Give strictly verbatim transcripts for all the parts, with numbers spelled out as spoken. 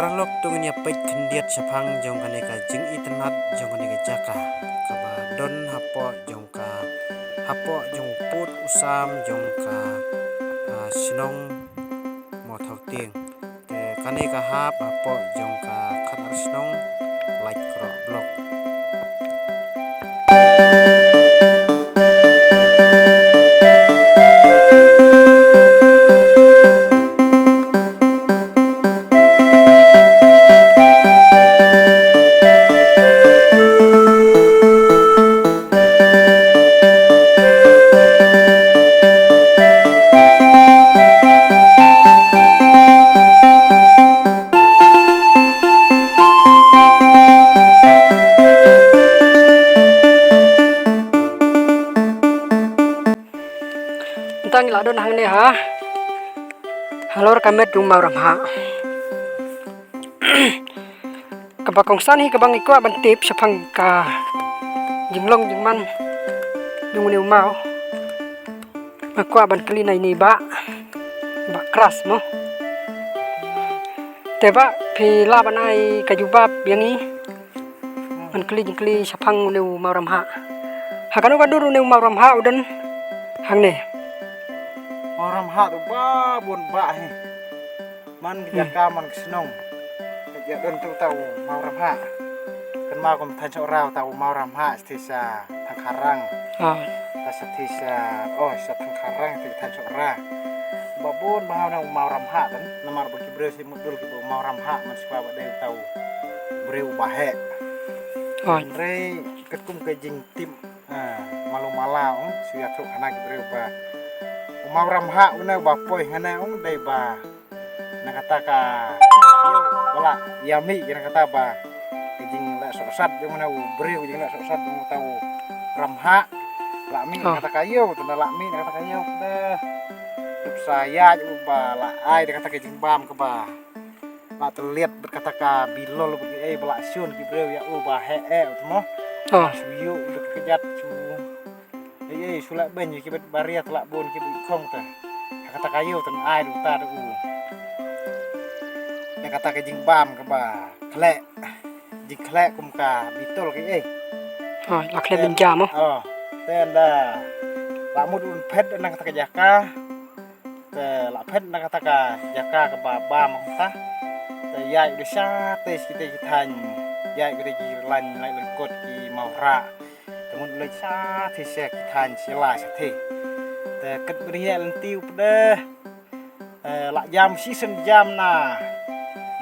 Paralok, to ngin ïa peit khyndiat shaphang jong kane ka jingitynnad jong kane ka jaka kaba don hapoh jong ka, hapoh jong u pud u sam jong ka, ah, shnong Mawthaw Tieng. Te kane ka hap hapoh jong ka khatar shnong Laitkroh Block. Tang la don hangne ha. Halor ka met jong u Mawramhah. Kaba kongsan hi kaba ngi kwah ban tip shaphang ka jinglong jingman jong une u maw. Nga kwah ban kylli na ine i bah, bah Kras mo. Te bah phi lah ban ai ka jubab ïa ngi. Ban kylli jingkylli shaphang une u Mawramhah. Ha kano ka dur une u Mawramhah u don hangne? Mawramhah u ba bun bah hi. Man ka jaka man ka shnong. Ka jaka don tu uta u Mawramhah. Kan ma kum than chok rau uta u Mawramhah sthi sa Thangkharang. Ah. Ta sa thi sa, oh, sa Thangkharang thi than chok ra. Ba bun ba hau na u Mawramhah kan. Namar ba ki briew si mudul ki ba u Mawramhah man spa ba dei uta u briew ba heh. Ah. Hynrei katkum ka jingtip, ah, malu mala ong, shu ïathuh khana ki briew ba u Mawramhah une ba poi hane ong dei ba na kata ka ïew, ba la ïa mih na kata ba ka jingleh sohsat jong une u briew, jingleh sohsat jong uta u Ramhah. La mih na kata ka ïew, tang da la mih na kata ka ïew te dup sa ïaid u ba la ai da kata ka jingbam kaba la tylliat bad kata ka bilol bad kiei ba la shun ki briew ïa u ba heh eh u te mo. Shu ïuh u da ka kjat shu Ei, ei, shu lah beiñ ki bad baria te lah bun ki bad khong te. Ha kata ka ïew te ai du ta du. Ïa kata ka jingbam kaba khleh. Jingkhleh kum ka bitol ki ei. Oh, la khleh beiñ jam oh. Oh, te ynda la mut un phet na kata ka jaka. Te la phet na kata ka jaka kaba bam ta. Te ïaid u de sha te ki te ki thaiñ. Ïaid u de ki lain lain kot ki Mawrah. Te mut leit sha te sha ki thaiñ sha la sha te. Te kat bri ïa lynti u pdeh. Eh, la jam shisien jam na.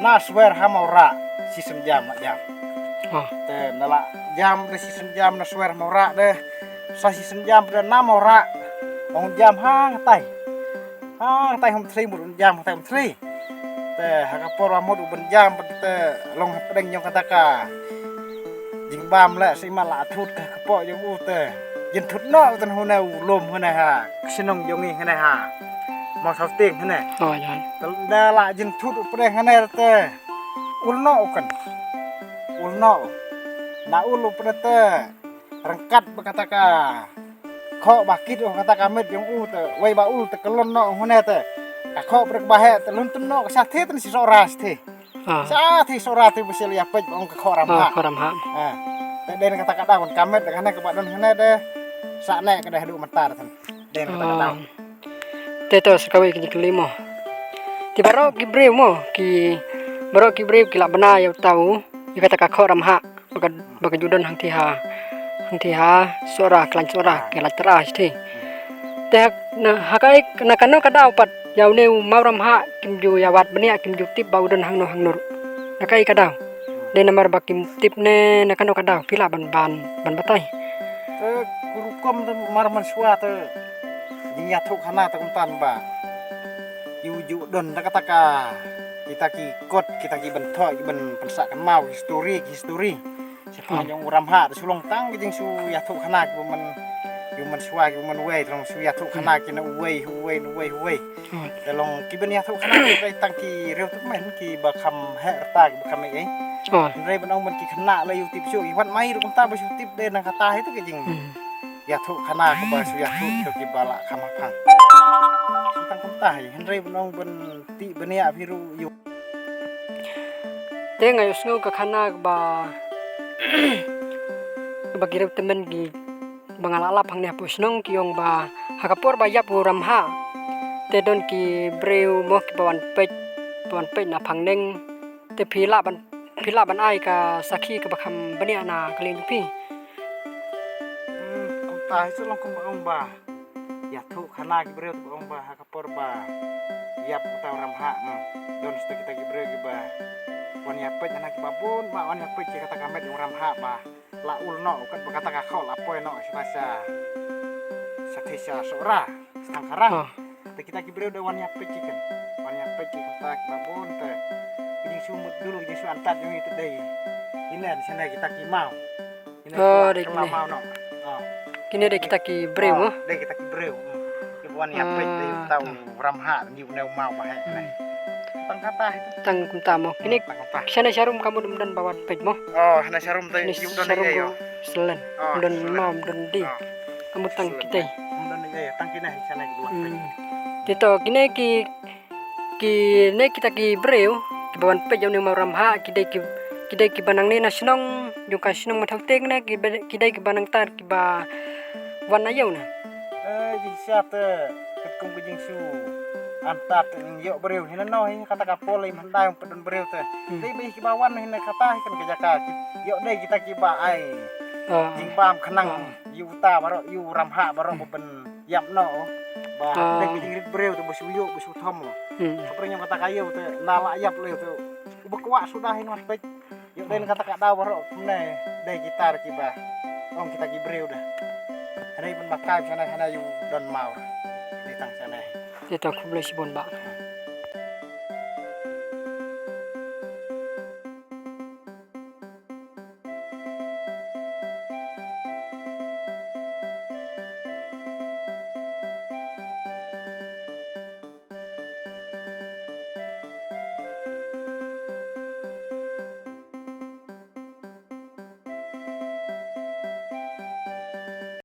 Na swer ha Mawrah shisien jam la jam. Oh. Te na la jam de shisien jam na swer ha Mawrah de. Sa shisien jam de na Mawrah. Ong jam hang tai. Hang tai hom thri mut jam hang tai hom thri. Te ha ka por ba mut u ban jam bad te long ha pdeng jong kata ka jingbam leh, sa i mat la thut ka kpoh jong u te. Jin thut noh u ten hune u lum hune ha ka shnong jong ngi hune ha Mawthaw Tieng hune. Oh, jan. Te da la jin thut u pdeng hune te ul noh u kan. Ul noh. Na ul u pdeng te ryngkat ba kata ka khoh ba kit u kata ka met jong u te wei ba ul te ka lon noh hune te ka khoh pdeng ba heh te lon tun noh ka sha the te si Sohra sha the. Ah. Sha the Sohra te ba sil ïa peit ba ong ka khoh Ramhah. Ah, khoh Ramhah. Ah. Te den kata ka daw ka met de hane ka ba don hane de sa ne ka de haduh mynta de. Den kata ka daw. Ah. Te to sa kawei ki jingkylli mo. Te baroh ki briew mo ki baroh ki briew ki la bna ïa uta u ïa kata ka khoh Ramhah. Ba ka, ba ka ju don hangti ha, hangti ha Sohra, khlaiñ Sohra, ki la trai sthi. Te ha, na, ha kaei, na kano ka daw pat, ïa une u Mawramhah, kim ju ïa wad bniah, kim ju tip ba u don hangno hangno. Na kaei ka daw. Dei namar ba kim tip ne, na kano ka daw, phi lah ban, ban, ban batai. Te, ka rukom te mar man shuwa te, jingïathuh khana te kumta ba. Ju ju don da kata ka, kita ki kot, kita ki ban thoh, ki ban pynsah kynmaw, ki story, ki story. Shaphang jong u Ramhah, te shu long tang ki jing shu ïathuh khana ki ba man, ki ba man shuwa, ki ba man wei, te long shu ïathuh khana ki na uwei, uwei, uwei, uwei. Te long ki ban ïathuh khana ki ba tang ki riew tymmen, ki ba kham heh rta, ki ba kham ei ei. Hynrei ban ong ban ki khynnah la ïu tip shuh, ki wat mai ruh kumta ba shu tip de nang kata hi te ki jing. Ïathuh khana ki ba shu ïathuh ki ba la kham ha phang. Shu tang kumta hi, hynrei ban ong ban tip bniah phi ruh ïu. Te nga ïohsngew ka khana ba, ba ki briew tymmen ki ba nga la lap hangne hapoh shnong ki ong ba ha ka por ba ïap u Ramhah te don ki briew mo kiba wan peit, ba wan peit na phangneng. Te phi lah ban, phi lah ban ai ka sakhi kaba kham bniah na ka liang jong phi. Hmm, kumta hi shu long kumba ong ba ïathuh khana ki briew te ba ong ba ha ka por ba ïap uta u Ramhah, hmm, don shuh kita ki briew kiba wan ïapeit, hana kiba bun ba wan ïapeit ki kata ka met u Ramhah ba la ul noh, u kat ba kata ka khoh la poi noh sha, sha, sha thei sha Sohra, sha Thangkharang. Ah. Te kita ki briew da wan ïapeit ki kan, wan ïapeit ki kata kiba bun te. Ki jingshu mut dulu, ki jingshu antad jong ngi te dei. Ine shane kita ki maw. Ine Oh, kylla, dei kylla kine. Maw noh. Ah. Kine dei kita ki briew, ah, mo? Dei kita ki briew. Hmm. Kiba wan ïapeit dei Ah. uta u Ramhah, ngi une u maw ba heh ne. Hmm. Tang kata hi. Tang kumta mo. Kine Hmm, tang kata. Shane sharum ka mut ym don ba wan peit mo. Oh, hana sharum te Kine yu don sharum ei ei, ko oh. Selen. Oh, ym don selen. Maw, ym don dei. Oh. Ka mut tang selen. Kita. Ym don ei ei, tang kine hi shane ki wan peit. Hmm. Te to kine ki, kine kita ki briew kiba wan peit ïa une u maw Ramhah ki dei ki, ki dei kiba nangne na shnong jong ka shnong Mathaw Tieng ne ki ba, ki dei kiba nangta kiba wan na ïew ne. Eh, jingshisha te katkum ka jingshu antad te ïoh briew hi na no hi kata ka por lei, ym hynda ym pat don briew te. Hmm. Dei ba ïa kiba wan hi na kata hi kan ka jaka ki ïoh dei kita kiba ai. Ah. Jingbam khnang Ah. ïa uta baroh, ïa u Ramhah baroh Hmm. ba ban ïap noh. Ba Ah. dei ka jingrit briew te ba shu ïoh ba shu thom. Hmm. Ka pyrshah kata ka ïew te na la ïap lei te uba kwah suda hi na peit. Ïoh dei na kata ka daw baroh kumne dei kita kiba ong kita ki briew da. Hynrei ban ba kai shane hana ïa u don maw. Dei tang shane. Te to khublei shibun bah.